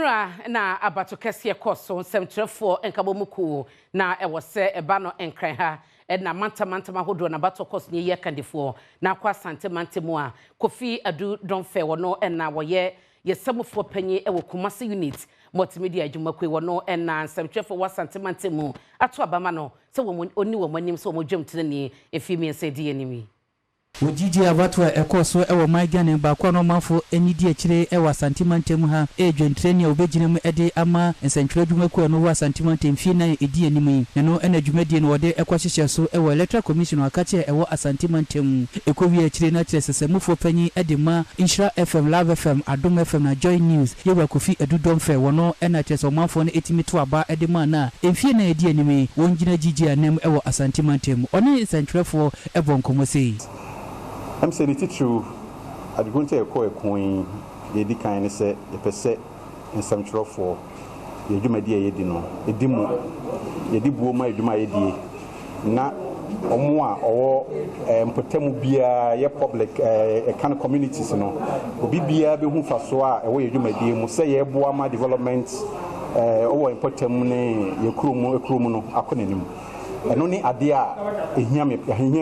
Ɛnora na abato kɛseɛ kɔ so nsɛmtwerɛfoɔ nkabɔ mu kuo na ɛwɔ sɛ ɛba no Nkran ha ɛna mantamantam ahodoɔ na abato kɔ so ne yɛ kandifoɔ na akɔ Asante mantam a Kofi Adu Dɔnfɛ wɔno ɛna wɔyɛ yɛsɛmufoɔ panyin ɛwɔ Kumasi Unit Multimedia adwumakuo. Wɔno ɛna nsɛmtwerɛfoɔ wɔ Asante mantam mu ato abama no sɛ wɔn oni wɔn anim sɛ wɔn dwam tenani efi 3 di anim yi. Wɔgyigye abato a ɛkɔɔ so ɛwɔ man Ghana baako a na ɔmanfo ani di akyire ɛwɔ Asante mantam ha ɛyɛ dwantirani a wɔbɛgyina mu ɛde ama nsɛntwerɛ adwumakuo a no wɔ Asante mantam fie nan ɛdi anim yi. Ɛno ɛna dwumadie no wɔde ɛkɔhyehyɛ so ɛwɔ Electoral Commission akakye ɛwɔ Asante mantam. Ɛkɔwie akyire no akyerɛ sɛ sɛmufoɔ panyin ɛde ma Nhyira FM, Love FM, Adom FM na Joy News, yɛwura Kofi Adu Dɔmfɛ, wɔno ɛna kyerɛ sɛ ɔmanfoɔ no ɛtumi to aba ɛde ma no a mfie nan ɛdi anim yi wɔn gyina gyigye anim ɛwɔ Asante mantam. Ɔne nsɛntwerɛfoɔ ɛbɔ nkɔmmɔ sei. Sɛ ne titiriw adego nti a yɛkɔ ɛko yi, deɛ ɛdi kan ne sɛ yɛpɛ sɛ nsɛmtwerɛfoɔ yɛ dwumadi a yɛdi no ɛdi mu, yɛde buo ma adwuma a yɛdie na ɔmo a ɔwɔ mpɔtamu biara yɛ public ɛka no communities no, obi biara bɛhu fasoɔ a ɛwɔ yɛ dwumadie mu sɛ yɛreboa ma development ɔwɔ mpɔtamu ne yɛ kurom no akɔ n'anim. Ɛno ne adeɛ a ɛhia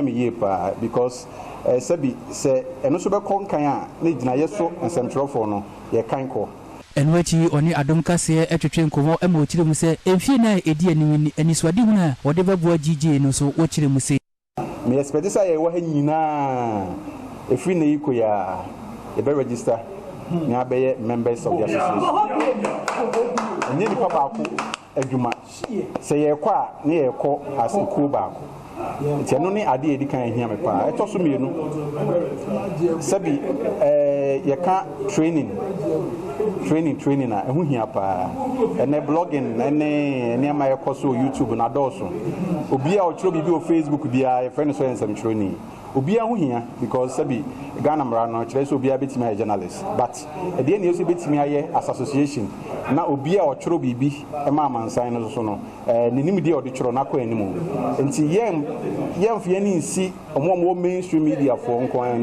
me yie paa because sɛbi sɛ ɛno nso bɛkɔ nkan a ne gyinaeɛ so nsɛmtwerɛfoɔ no yɛkan kɔ. Ɛno akyi ɔne Adom Kaseɛ ɛtwetwe nkɔmmɔ ma ɔkyerɛ mu sɛ mfie no a ɛdi anim anisoadehunu a wɔde bɛboa gyigye no so wɔkyerɛ mu sɛ Me expect sɛ yɛwɔ ha nyinaa ɛfiri na yi kɔ yi a yɛbɛ register na abɛyɛ members of the association. Ɛnyɛ nipa baako adwuma, sɛ yɛrekɔ a ne yɛrekɔ as ekuo baako. Nti ɛno ne adeɛ a ɛdi kan ahia me paa. Ɛtɔ so mmienu, sɛbi yɛka training, training, training a ɛho hia paa. Ɛnɛ blogging ɛne nneɛma a ɛkɔ so wɔ YouTube na adɔɔso. Obi a ɔtwerɛ biribi wɔ Facebook biara yɛfrɛ no sɛ ɔyɛ nsɛmtwerɛni. Obiara ho hia because sɛbi Ghana mmara no kyerɛ sɛ obiara bɛtumi ayɛ journalist, but ɛdeɛ ne yɛsɛ bɛtumi ayɛ as association na obi a ɔtwerɛ biribi ma amansan no so no ne nimdeɛ a ɔde twerɛ no akɔ anim. Nti yɛmfa yɛn ani nsi ɔmo a wɔwɔ mainstream media foɔ nko ara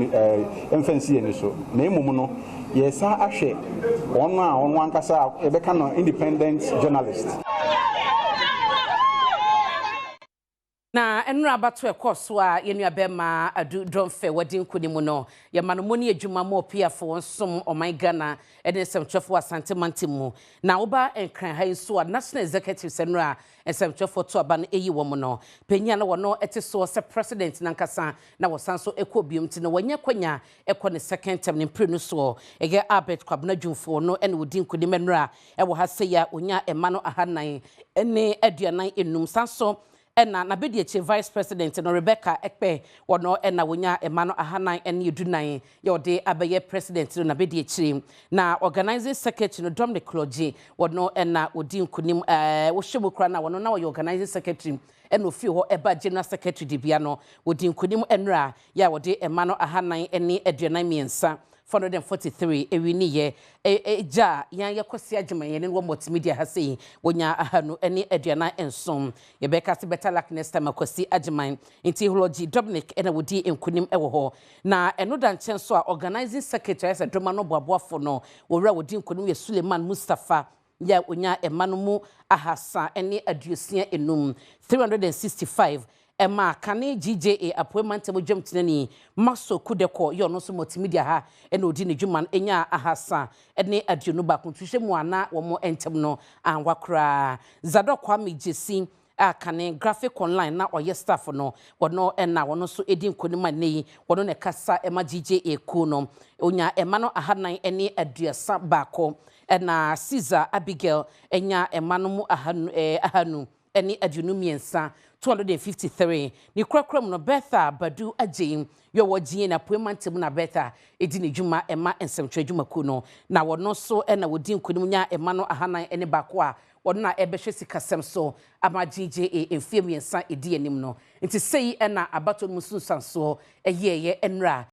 ɛmfa nsi yɛn ani so, na mmom no yɛsa ahwɛ wɔn a wɔn ankasa a yɛbɛka no independent journalist. Na nnura abato ɛkɔ so a yɛn nua bɛrima Adu Dɔnfɛ wɔde nkonim no, yɛma no mo ne adwuma ma ɔpiafoɔ nsom ɔman Ghana ɛne nsɛmtwerɛfoɔ Asante mantam mu. Na woba Nkran ha yi nso a, national executive sɛ nnura nsɛmtwerɛfoɔ to aba no ɛyi wɔn no panyin a na wɔno ɛte soɔ sɛ president nankasa na wɔsan so ɛkɔ biom nti no wɔnyɛ kwanya ɛkɔ ne second term ne mprenu soɔ, ɛyɛ Albert Kwabena Dwumfoɔ no ɛna wɔdi nkonim nnura ɛwɔ ha sɛ yɛ a onya ɛma no 445. San so ɛna n'abedi akyi vice president no, Rebecca Ekpe, wɔno ɛna wonya ɛma no 414 yɛ ɔde abɛyɛ president no n'abedi akyire. Na organizing secretary no, Dominic Klɔgye, wɔno ɛna wɔdi nkonim. Wɔhyɛ mu kora na wɔno na wɔyɛ organizing secretary ɛna ofiri hɔ ɛba general secretary dibea no, wɔdi nkonim ɛnora yɛ a wɔde ɛma no 443 443 ewi ne yɛ gya yɛn yɛ Kwasi Adwuma yɛn ne wɔ multimedia ha sei wɔnya 247. Yɛbɛka sɛ better luck next time, Akwasi Agyeman. Nti Hology Dominic ɛna wɔdi nkonim ɛwɔ hɔ. Na ɛno da nkyɛn so a, organizing secretary sɛ dɔma no boaboafo no, wɔwura wɔdi nkonim yɛ Suleiman Mustapha yɛ a onya ɛma no mu 365 365. Ɛma kane GJA apoe mantam dwam tenani Maso Kudekɔ yɛ ɔno nso multimedia ha ɛna odi ne dwuma no ɛnya 321. Ntuhwɛ mu ana wɔn ntɛm no anwa koraa. Zadok Kwame Gyesi a kane Graphic Online na ɔyɛ staff no, wɔno ɛna wɔno nso edi nkonim a nne yi wɔno na ɛkasa ɛma GJA kuo no, onya ɛma no 431. Ɛna Caesar Abigail ɛnya ɛma no mu 223 253. Ne kurakura mu no, Bertha Badu Agyein yɛ wɔ gye na apoe mantam na Bertha edi ne dwuma ɛma nsɛmtwerɛ dwumakuo no na wɔno nso ɛna wɔdi nkonim nya ɛma no 401 a wɔno na ɛbɛhwɛ sikasɛm so ama GJA mfie 3 edi anim no. Nti sei ɛna abato no mu nsunsuansoɔ ɛyɛɛyɛ nnura.